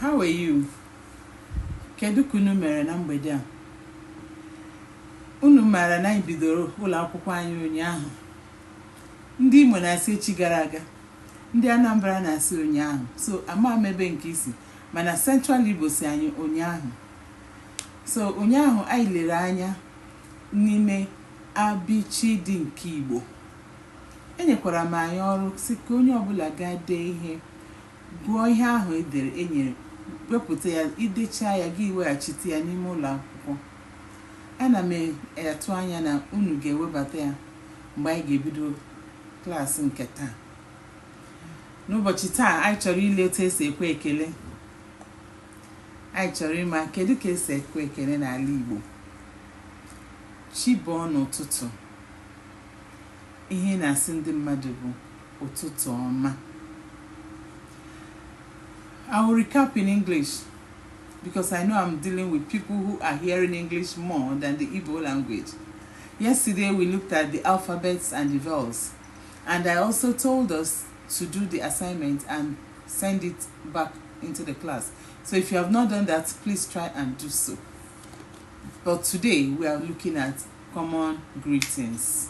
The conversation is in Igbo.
How are you? Kedu ka unu mere na mgbede a? Unu maara na anyị bidoro ụlọ akwụkwọ anyị ụnyaahụ. Ndị Imo na-asị echi gara aga, ndị Anambra na-asị ụnyaahụ. So ama m ebe nke isi, mana Central Igbo si anyị ụnyaahụ. So ụnyaahụ anyị lere anya n'ime abịchịdị nke Igbo. Enyekwara m anyị ọrụ si ka onye ọbụla gaa dee ihe, gụọ ihe ahụ edere enyere, wepụta ya, idechaa ya, gị weghachite ya n'ime ụlọ akwụkwọ. Ana m atụ anya na unu ga-ewebata ya mgbe anyị ga-ebido klaasị nke taa. N'ụbọchị taa, anyị chọrọ ile otu esi ekwe ekele. Anyị chọrọ ịma kedu ka esi ekwe ekele n'ala Igbo. Chi bọọ n'ụtụtụ, ihe ị na-asị ndị mmadụ bụ "Ụtụtụ ọma." I will recap in English because I know I'm dealing with people who are hearing English more than the Igbo language. Yesterday we looked at the alphabets and the vowels, and I also told us to do the assignment and send it back into the class. So if you have not done that, please try and do so. But today we are looking at common greetings.